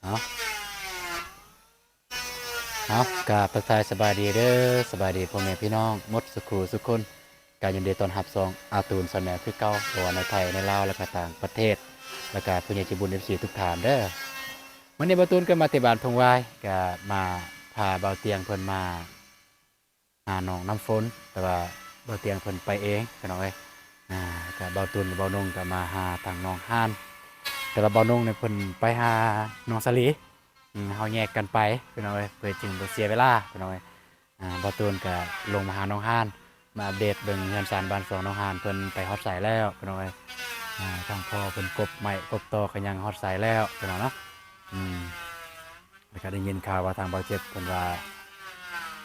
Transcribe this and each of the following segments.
ເອົາ ເອົາ ກາບທັກທາຍສະບາຍດີເດີ ສະບາຍດີພໍ່ແມ່ພີ່ນ້ອງໝົດສຸຂູສຸຄົນ. ກະຍິນດີຕ້ອນຮັບຊ່ອງອາຕູນຊາແນລຄືເກົ່າ ບໍ່ວ່າໃນໄທ ໃນລາວ ແລະກະຕ່າງປະເທດ ແລະກະຜູ້ໃຫຍ່ໃຈບຸນ ເອັຟຊີ ທຸກທ່ານເດີ. ມື້ນີ້ບ່າວຕູນກໍມາທີ່ບ້ານທົ່ງຫວາຍ ກະມາພາບ່າວຕຽງເພິ່ນມາ ຫານ້ອງນ້ຳຝົນ ແຕ່ວ່າບ່າວຕຽງເພິ່ນໄປເອງພີ່ນ້ອງເອີຍ. ອ່າ ກະບ່າວຕູນກັບບ່າວນົງກະມາຫາທາງໜອງຫານ ແຕ່ວ່າບ່າວນົງນີ້ເພິ່ນໄປຫາໜອງສາລີ. ອືມ ເຮົາແຍກກັນໄປພີ່ນ້ອງເອີຍ ເພື່ອຈຶ່ງບໍ່ເສຍເວລາພີ່ນ້ອງເອີຍ. ອ່າ ບ່າວຕູນກະລົງມາຫາໜອງຫານ ມາອັບເດດເບິ່ງເຮືອນຊານບ້ານຊ່ອງໜອງຫານ ເພິ່ນໄປຮອດໃສແລ້ວພີ່ນ້ອງເອີຍ. ອ່າ ທາງພໍ່ເພິ່ນກົບໄມ້ກົບຕໍກະຍັງຮອດໃສແລ້ວພີ່ນ້ອງເນາະ. ອືມ ແລ້ວກະໄດ້ຍິນຂ່າວວ່າທາງບ່າວເຈັບເພິ່ນວ່າ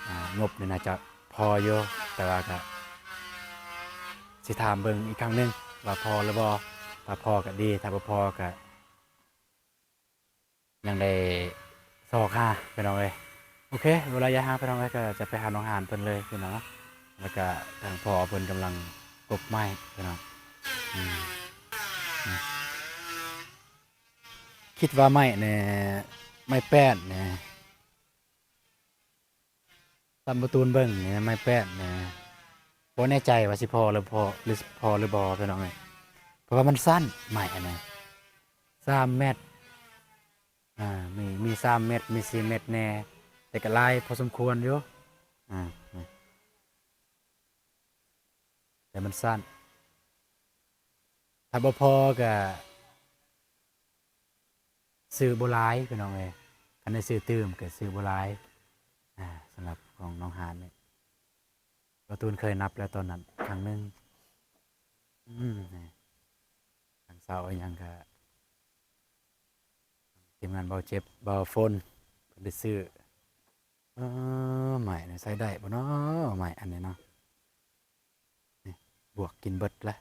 ອ່າ ງົບນີ້ໜ້າຈະພໍຢູ່ ແຕ່ວ່າກະຊິຖາມເບິ່ງອີກຄັ້ງໜຶ່ງວ່າພໍຫຼືບໍ່. ຖ້າພໍກະດີ ຖ້າບໍ່ພໍກະຍັງໄດ້ຊອກຫາພີ່ນ້ອງເອີຍ. ໂອເຄ ບໍ່ໄລຍະຫ່າງພີ່ນ້ອງເອີຍ ກະຈະໄປຫາໜອງຫານເພິ່ນເລີຍພີ່ນ້ອງເນາະ. ແລ້ວກະທາງພໍ່ເພິ່ນກຳລັງກົບໄມ້ພີ່ນ້ອງ. ອືມ ອືມ ຄິດວ່າໄມ້ແນ່ ໄມ້ແປ້ນແນ່ ຕາມບ່າວຕູນເບິ່ງນີ້ ໄມ້ແປ້ນນີ້ ບໍ່ແນ່ໃຈວ່າຊິພໍຫຼືບໍ່ ຫຼືພໍຫຼືບໍ່ພີ່ນ້ອງເອີຍ. ເພາະວ່າມັນສັ້ນ ໄມ້ອັນນີ້ ສາມແມັດ ອ່າ ມີ ມີສາມແມັດ ມີສີ່ແມັດແນ່ ແຕ່ກໍຫຼາຍພໍສົມຄວນຢູ່ ອ່າ ແຕ່ມັນສັ້ນ. ຖ້າບໍ່ພໍກໍຊື້ບໍ່ຫຼາຍພີ່ນ້ອງເອີຍ ຄັນໄດ້ຊື້ຕື່ມກໍຊື້ບໍ່ຫຼາຍ. ອ່າ ສຳລັບຂອງໜອງຫານນີ້ ບ່າວຕູນເຄີຍນັບແລ້ວຕອນນັ້ນຄັ້ງໜຶ່ງ. ອືມ ທາງເຊົ້າອີຫຍັງກະ ທີມງານບ່າວເຈັບ ບ່າວຝົນ ເພິ່ນໄດ້ຊື້. ເອີ ໄມ້ນີ້ໃຊ້ໄດ້ບໍ່ເນາະ ໄມ້ອັນນີ້ເນາະ. ນີ້ ບວກກິນເບິດລະ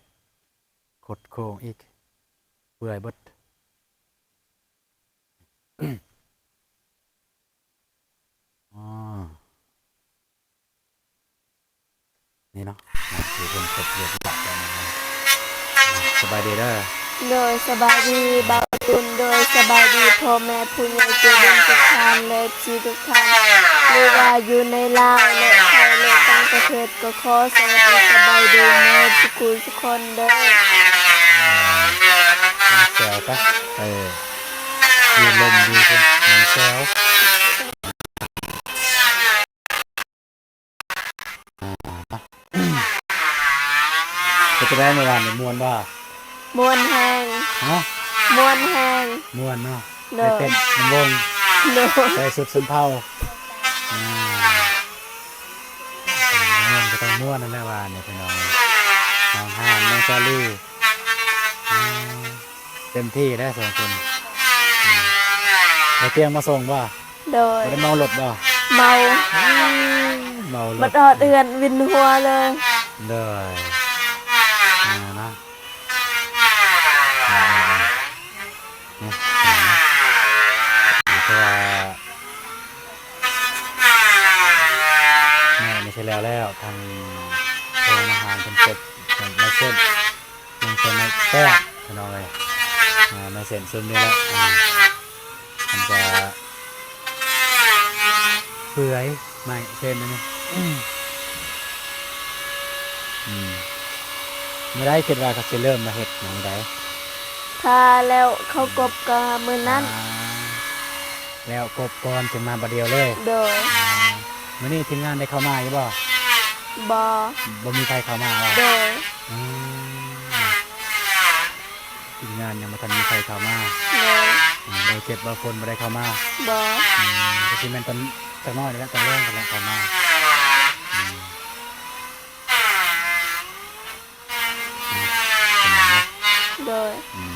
ຄົດໂຄ້ງອີກ ເປື່ອຍເບິດ. ອໍ ນີ້ເນາະ ທີ່ເພິ່ນເກັບຮຽບຮ້ອຍແລ້ວນະ. ສະບາຍດີເດີ. ໂດຍ ສະບາຍດີບ່າວຕຸນ. ໂດຍ ສະບາຍດີພໍ່ແມ່ຜູ້ໃຫຍ່ໃຈບຸນທຸກທ່ານ ແລະ ເອັຟຊີ ທຸກທ່ານ ຫຼືວ່າຢູ່ໃນລາວ ແລະ ໄທ ແລະ ຕ່າງປະເທດ ກໍຂໍສະຫວັດດີສະບາຍດີໝົດສຸຂູສຸຄົນເດີ. ແຊວໄປ ເອີ ຢູ່ລົມຢູ່ພຸ້ນ ແຊວ. ເປັນຈັ່ງໃດມື້ວານນີ້ ມ່ວນບໍ່? ມ່ວນແຮງ. ຮະ? ມ່ວນແຮງ. ມ່ວນເນາະ. ໂດຍ. ໄດ້ເຕັ້ນລຳວົງ. ໂດຍ. ໃສ່ຊຸດຊົນເຜົ່າ. ອ່າ ມ່ວນກໍຕ້ອງມ່ວນນັ້ນແຫຼະ ວານນີ້ພີ່ນ້ອງ. ນ້ອງຮານ ນ້ອງສາລີ ເຕັມທີ່ແລ້ວສອງຄົນ. ອືມ ບໍ່ຕຽງມາສົ່ງບໍ່? ໂດຍ. ບໍ່ໄດ້ເມົາລົດບໍ່? ເມົາ. ເມົາລົດ ບັດຮອດເຮືອນວິນຫົວເລີຍ. ໂດຍ. ອ່າ ນະ ອືມ ເພາະວ່າ ແມ່ນີ້ຊິແລ້ວແລ້ວ ທາງໂຮງອາຫານເພິ່ນເກັບ ເພິ່ນມາເຊັນ ຍັງເປັນໄມ້ແປ້ນພີ່ນ້ອງເອີຍ. ອ່າ ໄມ້ເຊັນຊຸມນີ້ແຫຼະ ອ່າ ມັນຈະເປື່ອຍ ໄມ້ເຊັນອັນນີ້. ອືມ ມື້ໃດຄິດວ່າເຂົາຊິເລີ່ມມາເຮັດຫຍັງໃດ? ຖ້າແລ້ວເຂົາກົບກໍມື້ນັ້ນ. ອ່າ ແລ້ວກົບກ່ອນຈຶ່ງມາບາດດຽວເລີຍ. ໂດຍ. ອ່າ ມື້ນີ້ທີມງານໄດ້ເຂົ້າມາຢູ່ບໍ່? ບໍ່. ບໍ່ມີໃຜເຂົ້າມາບໍ່? ໂດຍ. ອືມ ທີມງານຍັງບໍ່ທັນມີໃຜເຂົ້າມາ. ໂດຍ. ອືມ ບໍ່ເຈັບບໍ່ຝົນບໍ່ໄດ້ເຂົ້າມາ. ບໍ່. ອືມ ກໍຊິແມ່ນຕອນຈັກໜ້ອຍນີ້ແຫຼະ ຕອນແລງນີ້ແຫຼະເຂົ້າມາ. ອືມ ໂດຍ. ອືມ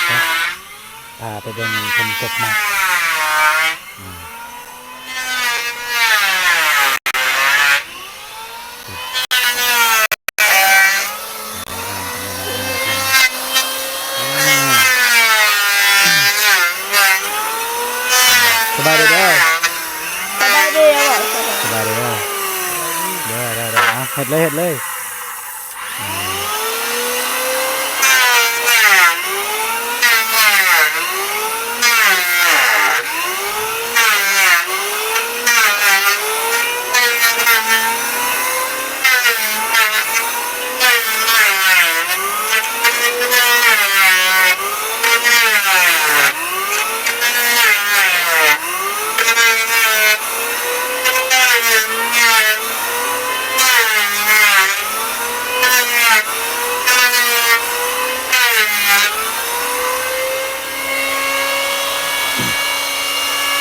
ໄປ ພາໄປເບິ່ງເພິ່ນກົບໄມ້. ອືມ ສະບາຍດີເດີ. ສະບາຍດີ ສະບາຍດີເດີ. ເດີ ເດີ ເດີ ເອົາ ເຮັດເລີຍ ເຮັດເລີຍ. ອືມ ເອີ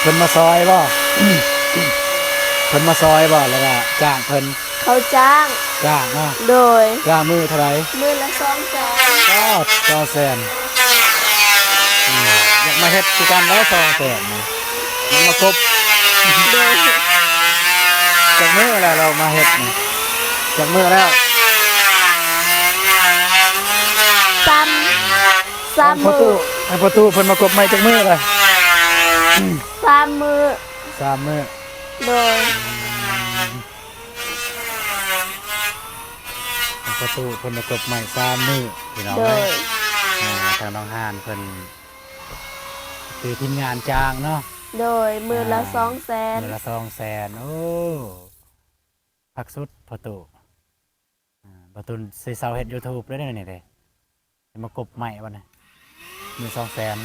ເພິ່ນມາຊ່ອຍບໍ່? ເພິ່ນມາຊ່ອຍບໍ່ ຫຼືວ່າຈ້າງເພິ່ນ? ເຂົາຈ້າງ. ຈ້າງເນາະ. ໂດຍ. ຈ້າງມື້ເທົ່າໃດ? ມື້ລະສອງແສນ. ປາດ ສອງແສນ. ອືມ ຢາກມາເຮັດຄືກັນແຫຼະ ສອງແສນນີ້ ມັນມາກົບ. ໂດຍ. ຈັກມື້ແລ້ວລາວມາເຮັດນີ້? ຈັກມື້ແລ້ວ? ສາມ ສາມມື້. ພໍ່ຕູ້ ໃຫ້ພໍ່ຕູ້ເພິ່ນມາກົບໃໝ່ຈັກມື້ລະ? ສາມມື້. ສາມມື້. ໂດຍ. ອືມ ໃຫ້ພໍ່ຕູ້ເພິ່ນມາກົບໃໝ່ສາມມື້ ພີ່ນ້ອງເອີຍ. ໂດຍ. ອ່າ ທາງນ້ອງຮ່ານເພິ່ນ ຄືທີມງານຈ້າງເນາະ. ໂດຍ. ມື້ລະ ອ່າ ສອງແສນ. ມື້ລະສອງແສນ. ໂອ້ ຄັກສຸດພໍ່ຕູ້. ອ່າ ບ່າວຕຸນຊິເຊົາເຮັດຢູທູບແລ້ວເດ້ນີ້ເດ້ ຊິມາກົບໃໝ່ບັດນີ້ ມື້ສອງແສນ.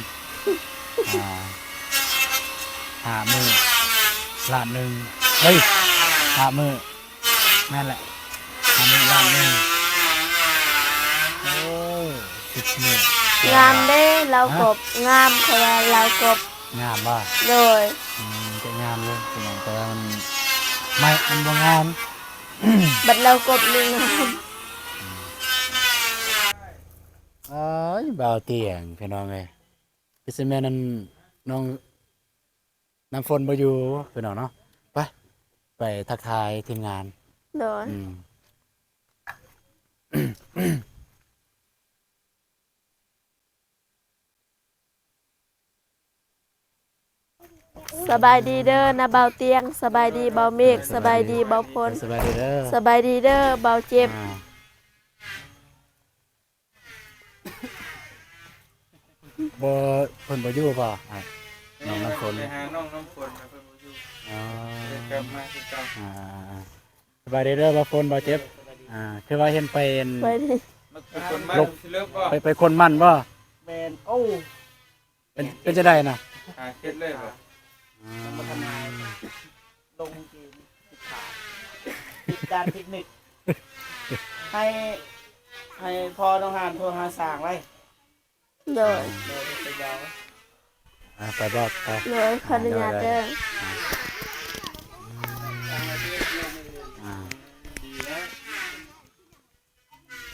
ອ່າ ຫ້າມື້ລ້ານໜຶ່ງ ເອີຍ ຫ້າມື້ ແມ່ນແຫຼະ ຫ້າມື້ລ້ານໜຶ່ງ. ໂອ້ ສິບມື້. ງາມເດ້ລາວກົບ. ຮະ? ງາມ ເຂົາວ່າລາວກົບ. ງາມບໍ່? ໂດຍ. ອືມ ຈະງາມຢູ່ພີ່ນ້ອງ ແຕ່ວ່າມັນ ໄມ້ມັນບໍ່ງາມ. ບັດລາວກົບນີ້ງາມ. ເອີຍ ບ່າວຕຽງ ພີ່ນ້ອງເອີຍ ຄືຊິແມ່ນອັນ ນ້ອງນ້ຳຝົນບໍ່ຢູ່ ພີ່ນ້ອງເນາະ. ໄປ ໄປທັກທາຍທີມງານ. ໂດຍ. ອືມ. ສະບາຍດີເດີນະບ່າວຕຽງ. ສະບາຍດີບ່າວເມກ. ສະບາຍດີບ່າວຝົນ. ສະບາຍດີເດີ. ສະບາຍດີເດີບ່າວເຈັບ. ອ່າ ບໍ່ ເພິ່ນບໍ່ຢູ່ບໍ່? ອ່າ ນ້ອງນ້ຳຝົນ ໄປຫານ້ອງນ້ຳຝົນ ເພິ່ນບໍ່ຢູ່. ອໍ ເພິ່ນກັບມາຄືເກົ່າ. ອ່າ ສະບາຍດີເດີບ່າວຝົນ ບ່າວເຈັບ. ອ່າ ຄືວ່າເຫັນໄປອັນ ໄປ ໄປຂົນມັນ ໄປ ໄປຂົນມັນບໍ່? ແມ່ນ. ໂອ້ ເປັນ ເປັນຈັ່ງໃດນະ? ຫາເຮັດເລີຍບໍ່? ອືມ ຍັງບໍ່ທັນຫາ ລົງທີ່ ຕິດຂາດ ຕິດການ ຕິດນິດ ໃຫ້ ໃຫ້ພໍ່ນ້ອງຫານໂທຫາຊ່າງໄວ້. ໂດຍ. ໂດຍ ໄປບອກ ອ່າ ໄປບອກໄປ. ໂດຍ ຂໍອະນຸຍາດເດີ. ອ່າ ອ່າ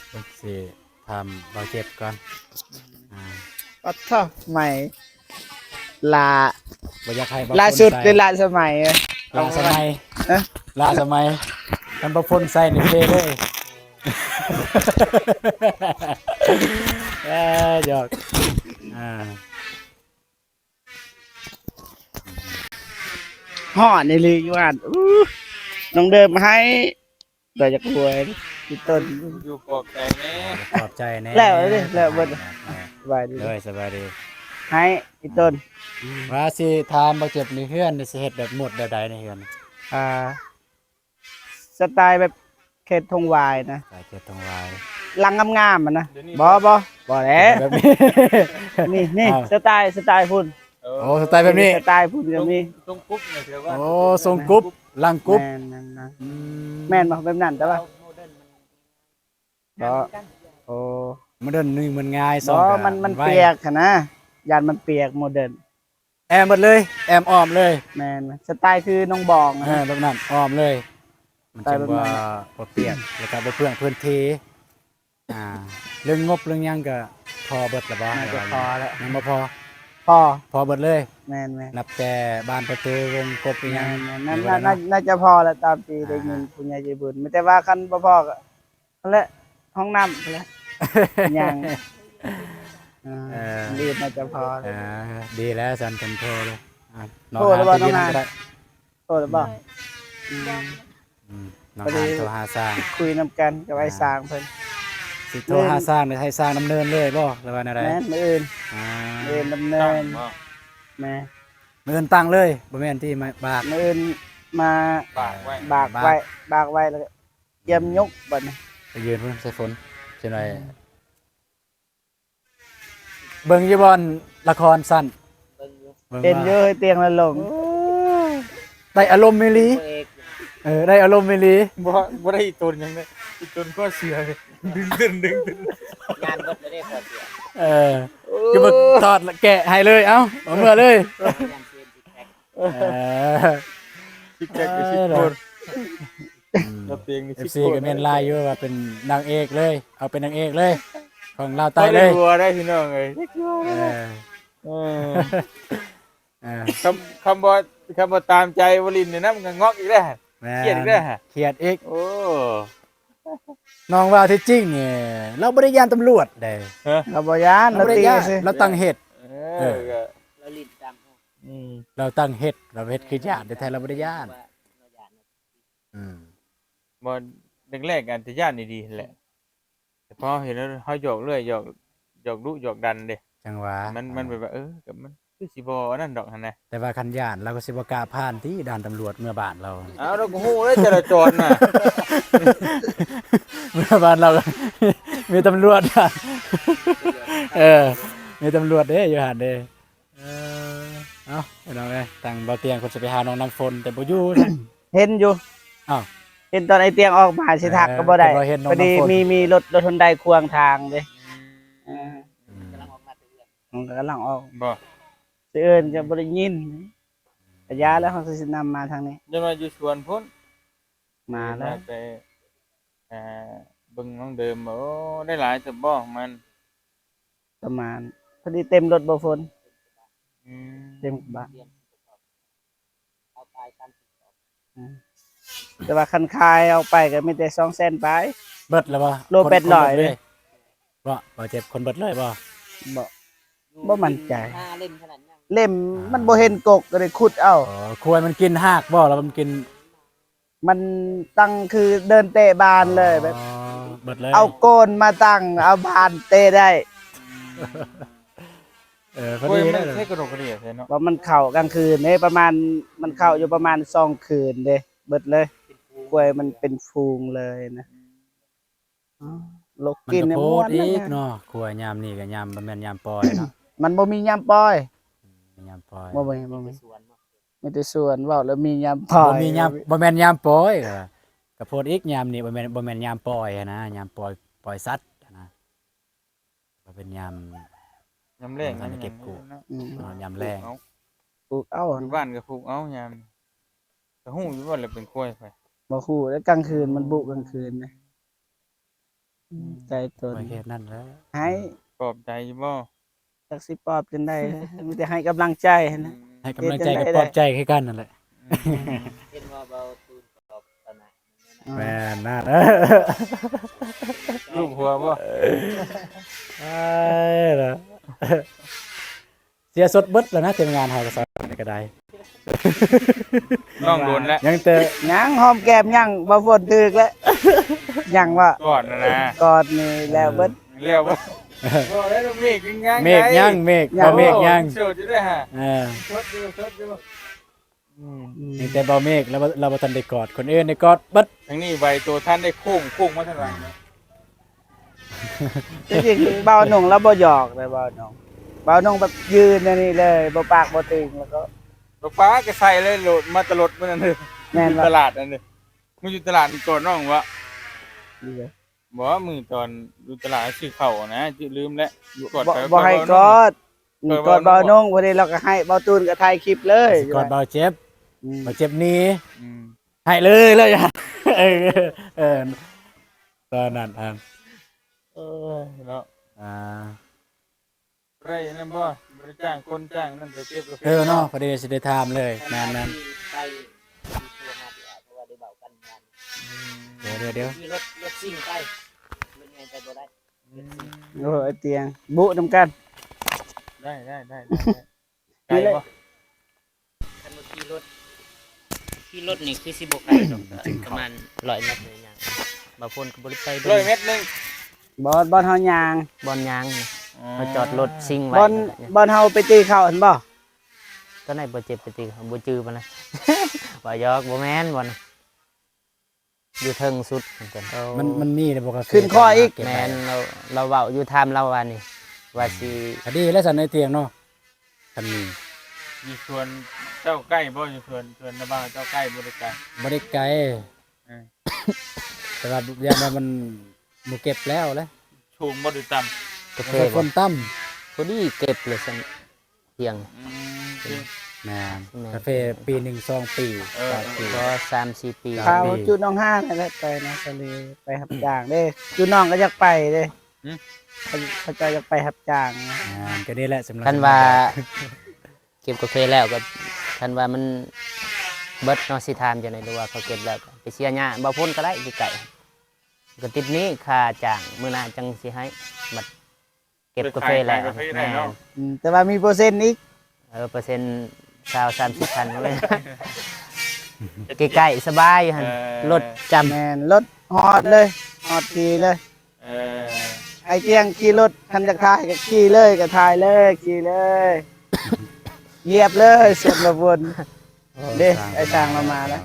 ເບິ່ງຊິຖາມບ່າວເຈັບກ່ອນ. ອ່າ ປັດເຖາະ ໃໝ່ ລ້າ ບໍ່ຢາກໃຫ້ບ່າວຝົນໃສ່ ລ້າສຸດ ຫຼື ລ້າສະໄໝ? ລ້າສະໄໝ. ຮະ? ລ້າສະໄໝ. ຄັນບ່າວຝົນໃສ່ນີ້ເພເລີຍ. ເອີ ຢອກ ອ່າ ຮ້ອນອີ່ຫຼີຢູ່ຫັ້ນ. ອູ້ ນ້ອງເດີມໃຫ້ ແຕ່ຢາກຮວຍ ພີ່ຕົ້ນ ຢູ່ປອບໃຈແດ່ ຂອບໃຈແດ່. ແລ້ວເດ້ ແລ້ວເບິດ. ສະບາຍດີ ໂດຍ ສະບາຍດີ. ໃຫ້ ພີ່ຕົ້ນ ວ່າຊິຖາມບ່າວເຈັບ ໃນເຮືອນນີ້ຊິເຮັດແບບໂໝດແບບໃດໃນເຮືອນ? ອ່າ ສະໄຕແບບເຂດທົ່ງຫວາຍນະ ສະໄຕເຂດທົ່ງຫວາຍ ຫຼັງງາມໆຫັ້ນນະ. ບໍ່ ບໍ່ ບໍ່ແຫຼະ ແບບນີ້ ນີ້ ນີ້ ອ່າ ສະໄຕ ສະໄຕພຸ້ນ. ໂອ້ ສະໄຕແບບນີ້ ສະໄຕພຸ້ນກໍມີ. ຊົງກຸບນີ້ຖືວ່າ ໂອ້ ຊົງກຸບ ຫຼັງກຸບ. ແມ່ນ ແມ່ນ ແມ່ນ. ອືມ ແມ່ນບໍ່ ແບບນັ້ນ ແຕ່ວ່າ ບໍ່ ໂອ້ ໂມເດີນນີ້ມັນງ່າຍ ບໍ່ ມັນ ມັນປຽກຫັ້ນນະ ຢ້ານມັນປຽກ ໂມເດີນ. ແອ້ມເບິດເລີຍ ແອ້ມອ້ອມເລີຍ. ແມ່ນ ສະໄຕຄືນ້ອງບອງ. ເອີ ແບບນັ້ນ ອ້ອມເລີຍ ມັນຈຶ່ງ ສະໄຕແບບນັ້ນ ບໍ່ປຽກ ແລ້ວກໍບໍ່ເປືອງພື້ນທີ່. ອ່າ ເລື່ອງງົບເລື່ອງຫຍັງກໍພໍເບິດລະບໍ່? ໜ້າຈະພໍແລ້ວ ຍັງບໍ່ພໍ? ພໍ ພໍເບິດເລີຍ. ແມ່ນໆ ນັບແຕ່ບານປະຕູ ວົງກົບອີ່ຫຍັງ. ແມ່ນໆ ໜ້າ ໜ້າຈະພໍແລ້ວ ຕາມທີ່ ອ່າ ໄດ້ຍິນຜູ້ໃຫຍ່ໃຈບຸນ. ມີແຕ່ວ່າຄັນບໍ່ພໍກໍ ຫັ້ນແຫຼະ ຫ້ອງນ້ຳພຸ້ນແຫຼະ ຍ່າງ ອ່າ ເອີ ມື້ອື່ນໜ້າຈະພໍ. ເອີ ດີແລ້ວຊັ້ນ ຄັນພໍແລ້ວ. ອ່າ ໂທແລ້ວບໍ່ ນ້ອງນາງ? ໂທແລ້ວບໍ່? ອືມ ອືມ ນ້ອງນາງໂທຫາຊ່າງ ຄຸຍນຳກັນກັບອ້າຍ ອ່າ ຊ່າງເພິ່ນ. ຊິໂທຫາຊ່າງ ໃຫ້ຊ່າງດຳເນີນເລີຍບໍ່ ຫຼືວ່າແນວໃດ? ແມ່ນ ມື້ອື່ນ ອ່າ ມື້ອື່ນດຳເນີນ. ແມ່ນ ມື້ອື່ນຕັ້ງເລີຍ ບໍ່ແມ່ນທີ່ມາບາກ? ມື້ອື່ນມາບາກໄວ້ ບາກໄວ້ ບາກໄວ້ ແລ້ວກໍ ກຽມຍົກບັດນີ້ ໄປຢືນພຸ້ນໃສ່ຝົນ ຊິໜ້ອຍ. ເບິ່ງຢູ່ບໍ່ລະຄອນສັ້ນ? ເບິ່ງຢູ່ ເບິ່ງ ເຫັນຢູ່ ວ່າ ຕຽງລະລົງ. ໂອ້ ໄດ້ອາລົມອີ່ຫຼີ. ເອີ ໄດ້ອາລົມອີ່ຫຼີ. ບໍ່ ບໍ່ໄດ້ອີ່ຕົນຫຍັງເລີຍ ອີ່ຕົນກໍເສືອ ດຶງຕຶນ ດຶງຕຶນ ຍານເບິດແລ້ວເດ້ ກໍເສືອ. ເອີ ໂອ້ ຄືບໍ່ຖອດແກະໃຫ້ເລີຍ ເອົ້າ ເອົາເມືອເລີຍ. ຍານເຊນຊິກແພັກ. ໂອ້ ເອີ ຊິກແພັກໄປສິບຄົນ ອືມ ລະເປັນ ເອັຟຊີ ສິບຄົນ ກໍແມ່ນຫຼາຍຢູ່ ວ່າເປັນນາງເອກເລີຍ ເອົາເປັນນາງເອກເລີຍ ຂອງລາວໃຕ້ເລີຍ ບໍ່ໄດ້ຫົວໄດ້ພີ່ນ້ອງເອີຍ ເອີ ເອີ ເອີ ຄຳ ຄຳບໍ່ ຄຳບໍ່ຕາມໃຈບໍ່ຫຼິ້ນນີ້ນະ ມັນກໍງອກອີກແລ້ວ ແມ່ນ ຄຽດອີກແລ້ວ ຄຽດອີກ ໂອ້ ນ້ອງວ່າທີ່ຈິງນີ້ ລາວບໍ່ໄດ້ຢ້ານຕຳຫຼວດເດ້ ຮະ ລາວບໍ່ຢ້ານ ລາວບໍ່ໄດ້ຢ້ານ ລາວຕິຊື່ ລາວຕັ້ງເຮັດ ເອີ ເອີ ກໍລາວຫຼິ້ນຕາມ ອືມ ລາວຕັ້ງເຮັດ ລາວເຮັດຄືຢ້ານ ແຕ່ແທ້ລາວບໍ່ໄດ້ຢ້ານ ອືມ ບໍ່ ແລກໆ ອາດຈະຢ້ານດີໆ ຫັ້ນແຫຼະ ແຕ່ພໍເຫັນແລ້ວເຮົາຢອກເລື້ອຍ ຢອກ ຢອກດຸຢອກດັນເດ້ ຈັ່ງຫວະ ມັນ ມັນແບບວ່າ ເອີ ກໍມັນຄືຊິບໍ່ອັນນັ້ນດອກຫັ້ນນະ ແຕ່ວ່າຄັນຢ້ານລາວກໍຊິບໍ່ກ້າຜ່ານຕິດ່ານຕຳຫຼວດເມືອບ້ານລາວ ອ້າວ ລາວກໍຮູ້ເດ້ຈະລາຈອນນະ ເມືອບ້ານລາວກໍມີຕຳຫຼວດ ເອີ ມີຕຳຫຼວດເດ້ຢູ່ຫັ້ນເດ້ ເອີ ເອົ້າ ພີ່ນ້ອງເອີຍ ທາງບ່າວຕຽງເພິ່ນຊິໄປຫານ້ອງນ້ຳຝົນ ແຕ່ບໍ່ຢູ່ ເຫັນຢູ່ ອ້າວ ເຫັນຕອນໄອ້ຕຽງອອກມາຊິທັກກໍບໍ່ໄດ້ ເອີ ກໍບໍ່ເຫັນນ້ອງນ້ຳຝົນ ພໍດີມີ ມີລົດ ລົດຮອນໄດຂວາງທາງເດ້ ອືມ ອືມ ມັນກຳລັງອອກ ບໍ່ ຊິເອີ້ນກໍບໍ່ໄດ້ຍິນ ກະຢ່າແລ້ວ ເຮົາຊິນຳມາທາງນີ້ ຢ່າວ່າຢູ່ສວນພຸ້ນ ມາແລ້ວ ໄປ ເອີ ເບິ່ງນ້ອງເດີມ ໂອ້ ໄດ້ຫຼາຍເຕີບບໍ່ຂອງມັນ ປະມານ ພໍດີເຕັມລົດບໍ່ຝົນ ອືມ ເຕັມກະບະ ອືມ ແຕ່ວ່າຄັນຂາຍອອກໄປກໍມີແຕ່ສອງແສນປາຍ ເບິດແລ້ວບໍ່? ໂລແປດຮ້ອຍ ຄົນເບິດເລີຍບໍ່? ບໍ່ເຈັບ ຄົນເບິດເລີຍບໍ່? ບໍ່ ບໍ່ໝັ້ນໃຈ ເຫຼັ້ມ ມັນບໍ່ເຫັນກົກ ກໍໄດ້ຂຸດເອົາ ອໍ ຄວາຍມັນກິນຮາກບໍ່ ແລ້ວມັນກິນ ມັນຕັ້ງຄືເດີນເຕະບານເລີຍ ອໍ ແບບ ເບິດເລີຍ ເອົາໂກນມາຕັ້ງ ເອົາບານເຕະໄດ້ ເອີ ພໍດີເລີຍ ໃຊ້ກະດູກກະເດຍໃສ່ເນາະ ວ່າມັນເຂົ້າກາງຄືນເດ້ ປະມານ ມັນເຂົ້າຢູ່ປະມານສອງຄືນເດ້ ເບິດເລີຍ ຄວາຍມັນເປັນຝູງເລີຍນະ ອືມ ອໍ ລົກກິນ ມັນກໍໂພດອີກເນາະ ຄວາຍຍາມນີ້ກໍຍາມ ບໍ່ແມ່ນຍາມປ່ອຍເນາະ ມັນບໍ່ມີຍາມປ່ອຍ ອືມ ມີຍາມປ່ອຍ ບໍ່ມີ ບໍ່ມີ ມີແຕ່ສວນ ເວົ້າແລ້ວມີຍາມປ່ອຍ ບໍ່ມີຍາມ ບໍ່ແມ່ນຍາມປ່ອຍ ກໍໂພດອີກ ຍາມນີ້ບໍ່ແມ່ນ ບໍ່ແມ່ນຍາມປ່ອຍຫັ້ນນະ ຍາມປ່ອຍ ປ່ອຍສັດຫັ້ນນະ ກໍເປັນຍາມ ຍາມແລ້ງ ເກັບກູ້ ອືມ ຍາມແລ້ງ ປູກເອົາ ປູກເອົາ ຢູ່ບ້ານກໍປູກເອົາຍາມ ກໍຮູ້ຢູ່ວ່າລະເປັນຄວາຍໃຜ ບໍ່ຮູ້ ແລ້ວກາງຄືນມັນບຸກາງຄືນນະ ອືມ ໃຈຕົນ ຂ້ອຍເຮັດນັ້ນແຫຼະ ໃຫ້ ປອບໃຈຢູ່ບໍ່? ຈັກຊິປອບຈັ່ງໃດ ມີແຕ່ໃຫ້ກຳລັງໃຈຫັ້ນນະ ໃຫ້ກຳລັງໃຈກັບປອບໃຈຄືກັນນັ້ນແຫຼະ ອືມ ເຫັນວ່າເວົ້າຕູນປອບຕອນນັ້ນ ແມ່ນນະ ລູບຫົວບໍ່? ເອີ ເສຍສົດເບິດແລ້ວນະ ທີມງານເຮົາກໍສອນນີ້ກໍໄດ້ ນ້ອງໂດນແລ້ວ ຍັງແຕ່ ຍັງຫອມແກ້ມຍັງ ບໍ່ຝົນຖືກແລ້ວ ຍັງວ່າ ກອດນະນະ ກອດນີ້ແລ້ວເບິດ ແລ້ວບໍ່? ບໍ່ໄດ້ ເມກຍັງ ເມກຍັງ ເມກ ບໍ່ ເມກຍັງ ໂສດຢູ່ເດ້ຫະ ເອີ ໂສດຢູ່ ໂສດຢູ່ ອືມ ອືມ ມີແຕ່ບໍ່ເມກ ລາວ ລາວບໍ່ທັນໄດ້ກອດ ຄົນອື່ນໄດ້ກອດເບິດ ທາງນີ້ໄວໂຕທັນໄດ້ໂຄ້ງ ໂຄ້ງມາທາງຫຼັງ ທີ່ຈິງບ່າວນົງລາວບໍ່ຢອກເດ້ ບ່າວນົງ ບ່າວນົງແບບຢືນແນວນີ້ເລີຍ ບໍ່ປາກບໍ່ຕິງ ແລ້ວກໍ ບໍ່ປາກກໍໃສ່ເລີຍ ໂລດມາແຕ່ລົດມື້ນັ້ນເດີ ແມ່ນ ຢູ່ຕະຫຼາດນັ້ນເດີ ມື້ຢູ່ຕະຫຼາດນີ້ກອດນ້ອງວະ ບໍ່ ມື້ຕອນຢູ່ຕະຫຼາດຊື້ເຂົ້ານະ ລືມແລ້ວ ບໍ່ ບໍ່ໃຫ້ກອດ ກອດບ່າວນົງ ພໍດີລາວກໍໃຫ້ ບ່າວຕູນກໍຖ່າຍຄລິບເລີຍ ຊິກອດບ່າວເຈັບ ອືມ ບ່າວເຈັບໜີ ອືມ ໃຫ້ເລີຍ ເລີຍ ເອີ ເອີ ຕອນນັ້ນ ເອີຍເນາະ ອ່າ ໄດ້ນັ້ນບໍ່? ບໍ່ໄດ້ຈ້າງຄົນຈ້າງນັ້ນໄປເກັບ ເອີເນາະ ພໍດີຊິໄດ້ຖາມເລີຍ ແມ່ນໆ ໄປ ເພາະວ່າໄດ້ເວົ້າກັນ ອືມ ດຽວໆ ຂີ່ລົດ ລົດຊິງໄປ ລົດໃຫຍ່ໄປບໍ່ໄດ້ ອືມ ໂອ້ຍ ຕຽງ ບຸນຳກັນ ໄດ້ໆໆໆ ໄກບໍ່? ຄັນວ່າຂີ່ລົດ ຂີ່ລົດນີ້ຄືຊິບໍ່ໄກດອກ ປະມານຮ້ອຍແມັດນີ້ຍ່າງ ບ່າວຝົນກໍບໍ່ໄດ້ໄປດົນ ຮ້ອຍແມັດໜຶ່ງ ບ່ອນ ບ່ອນເຮົາຍ່າງ ບ່ອນຍ່າງ ອໍ ເຮົາຈອດລົດຊິງໄວ້ ບ່ອນ ບ່ອນເຮົາໄປຕີເຂົ້າຫັ້ນບໍ່? ຕອນໃດບໍ່ເຈັບໄປຕີເຂົ້າ ບໍ່ຈື່ປານໃດ ວ່າຢອກ ບໍ່ແມ່ນບ່ອນ ຢູ່ເທິງສຸດ ເອີ ມັນ ມັນມີແລ້ວບໍ່? ກາເຟ ຂຶ້ນຄໍອີກ ແມ່ນ ລາວ ລາວເວົ້າຢູ່ ຖາມລາວວ່ານີ້ ວ່າຊິ ອືມ ກະດີແລ້ວຊັ້ນ ໄອ້ຕຽງເນາະ ຄັນມີ ຢູ່ສວນເຈົ້າໃກ້ບໍ່? ຢູ່ສວນ ສວນນາບ່າວເຈົ້າໃກ້ບໍ່? ບໍ່ໄດ້ໄກ ບໍ່ໄດ້ໄກ ເອີ ແຕ່ວ່າຢ້ານວ່າມັນບໍ່ເກັບແລ້ວແຫຼະ ສູງບໍ່ ຫຼືຕ່ຳ? ກາເຟ ຝົນຕ່ຳ ພໍດີເກັບເລີຍຊັ້ນ ທ່ຽງ ອືມ ແມ່ນ ແມ່ນ ກາເຟປີໜຶ່ງສອງປີ ເອີ ສາມປີ ເອີ ບໍ່ ສາມສີ່ປີ ສາມ ຂາວ ປີ ຈຸໜອງຫານນັ້ນແຫຼະ ໄປນາສາລີ ໄປຮັບຈ້າງເດ້ ຈຸນ້ອງກໍຢາກໄປເດ້ ຫື? ເຂົາ ເຂົາເຈົ້າຢາກໄປຮັບຈ້າງ ອ່າ ກໍນີ້ແຫຼະ ຄັນວ່າເກັບກາເຟແລ້ວກໍ ຄັນວ່າມັນເບິດເນາະ ຊິຖາມຈັ່ງໃດ ຫຼືວ່າເຂົາເກັບແລ້ວກໍໄປເສຍຫຍ້າ ບໍ່ພຸ້ນກໍໄດ້ ຢູ່ໃກ້ ກໍຕິດໜີ້ຄ່າຈ້າງ ມື້ໜ້າຈັ່ງຊິໃຫ້ ບັດເກັບກາເຟແລ້ວ ແມ່ນ ອືມ ແຕ່ວ່າມີເປີເຊັນອີກ ເອີ ເປີເຊັນຊາວສາມສິບພັນ ໃກ້ໆ ສະບາຍຫັ້ນ ເອີ ລົດຈຳ ແມ່ນ ລົດຮອດເລີຍ ຮອດທີ່ເລີຍ ເອີ ໄອ້ຕຽງຂີ່ລົດ ຄັນຢາກຖ່າຍກໍຂີ່ເລີຍ ກໍຖ່າຍເລີຍ ຂີ່ເລີຍ ຢຽບເລີຍ ສວນມາບົນ ເດ້ ໄອ້ຊ່າງລາວມາແລ້ວ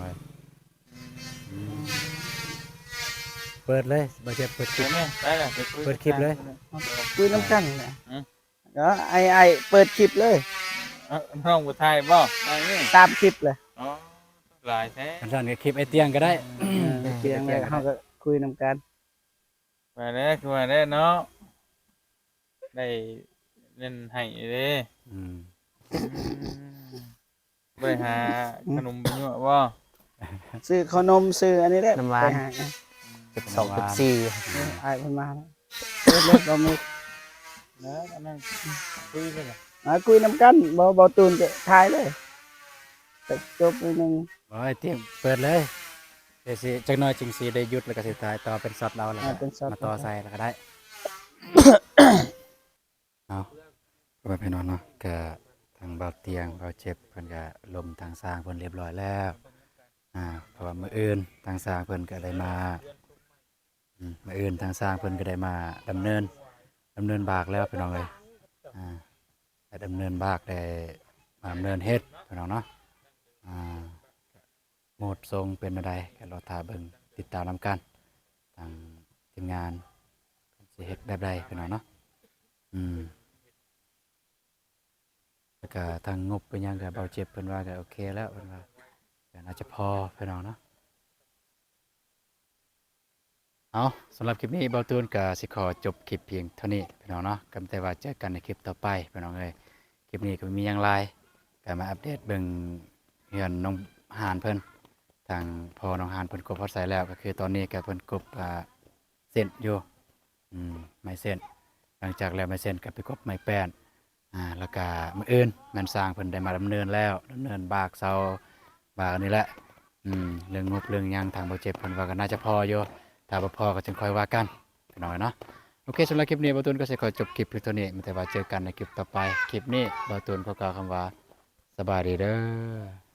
ເປີດເລີຍ ບໍ່ເຈັບ ເປີດຄລິບ ໄປແລ້ວ ໄປຄຸຍ ເປີດຄລິບເລີຍ ຄຸຍນຳກັນແຫຼະ ເອີ ເອົາ ອ້າຍ ອ້າຍເປີດຄລິບເລີຍ ເອີ ນ້ອງບໍ່ຖ່າຍບໍ່ ຕາມຄລິບເລີຍ ອໍ ຫຼາຍແທ້ ຄັນຊັ້ນກໍຄລິບໄອ້ຕຽງກໍໄດ້ ເອີ ໄອ້ຕຽງ ໄອ້ຕຽງ ເຮົາກໍຄຸຍນຳກັນ ວ່າແລ້ວ ຄືວ່າແລ້ວເນາະ ໄດ້ເງິນໃຫ້ເດ້ ອືມ ອືມ ບໍ່ໄດ້ຫາຂະໜົມໄປຍົວະບໍ່? ຊື້ເຂົ້າໜົມ ຊື້ອັນນີ້ແຫຼະ ນ້ຳຫວານ ໄປຫາ ເປັບສອງ ນ້ຳຫວານ ເປັບສີ່ ເອີ ອ້າຍເພິ່ນມາແລ້ວ ເອີ ເລີດ ເລີດ ບໍ່ມີ ແລ້ວອັນນັ້ນ ຄຸຍເລີຍ ອ່າ ຄຸຍນຳກັນ ບໍ່ ບໍ່ຕູນກໍຖ່າຍເລີຍ ໄປຈົບໜ້ອຍໜຶ່ງ ບໍ່ ໄອ້ຕຽງເປີດເລີຍ ດຽວຊິ ຈັກໜ້ອຍຈຶ່ງຊິໄດ້ຢຸດ ແລ້ວກໍຊິຖ່າຍຕໍ່ເປັນຊັອດເອົາ ແລ້ວກໍ ອ່າ ເປັນຊັອດ ມາຕໍ່ໃສ່ແລ້ວກໍໄດ້ ເອົາ ພໍ່ແມ່ພີ່ນ້ອງເນາະ ກະທາງບ່າວຕຽງ ບ່າວເຈັບ ເພິ່ນກະລົມທາງຊ່າງເພິ່ນລຽບຮ້ອຍແລ້ວ ອ່າ ເພາະວ່າມື້ອື່ນທາງຊ່າງເພິ່ນກະໄດ້ມາ ອືມ ມື້ອື່ນທາງຊ່າງເພິ່ນກະໄດ້ມາດຳເນີນ ດຳເນີນບາກແລ້ວພີ່ນ້ອງເອີຍ ອ່າ ໄດ້ດຳເນີນບາກ ໄດ້ມາດຳເນີນເຮັດພີ່ນ້ອງເນາະ ອ່າ ໂໝດຊົງເປັນແນວໃດ ກໍລໍຖ້າເບິ່ງຕິດຕາມນຳກັນ ທາງທີມງານເພິ່ນຊິເຮັດແບບໃດພີ່ນ້ອງເນາະ ອືມ ແລ້ວກະທາງງົບເປັນຫຍັງກະ ບ່າວເຈັບເພິ່ນວ່າກະໂອເຄແລ້ວ ເພິ່ນວ່າກະໜ້າຈະພໍພີ່ນ້ອງເນາະ ເອົາ ສຳລັບຄລິບນີ້ບ່າວຕູນກະຊິຂໍຈົບຄລິບພຽງເທົ່ານີ້ພີ່ນ້ອງເນາະ ກໍມີແຕ່ວ່າເຈີກັນໃນຄລິບຕໍ່ໄປພີ່ນ້ອງເອີຍ ຄລິບນີ້ກໍບໍ່ມີຫຍັງຫຼາຍ ກໍມາອັບເດດເບິ່ງເຮືອນນ້ອງຫານເພິ່ນ ທາງພໍ່ນ້ອງຫານເພິ່ນກົບຮອດໃສແລ້ວ ກໍຄືຕອນນີ້ກໍເພິ່ນກົບ ອ່າ ເສັ້ນຢູ່ ອືມ ໄມ້ເສັ້ນ ຫຼັງຈາກແລ້ວໄມ້ເສັ້ນກໍໄປກົບໄມ້ແປ້ນ ອ່າ ແລ້ວກະມື້ອື່ນແມ່ນຊ່າງເພິ່ນໄດ້ມາດຳເນີນແລ້ວ ດຳເນີນບາກເສົາ ບາກອັນນີ້ແຫຼະ ອືມ ເລື່ອງງົບເລື່ອງຫຍັງທາງບ່າວເຈັບເພິ່ນວ່າກໍໜ້າຈະພໍຢູ່ ຖ້າບໍ່ພໍກໍຈຶ່ງຄ່ອຍວ່າກັນພີ່ນ້ອງເນາະ ໂອເຄ ສຳລັບຄລິບນີ້ບ່າວຕູນກໍຊິຂໍຈົບຄລິບພຽງເທົ່ານີ້ ມີແຕ່ວ່າເຈີກັນໃນຄລິບຕໍ່ໄປ ຄລິບນີ້ບ່າວຕູນຂໍກ່າວຄຳວ່າສະບາຍດີເດີ.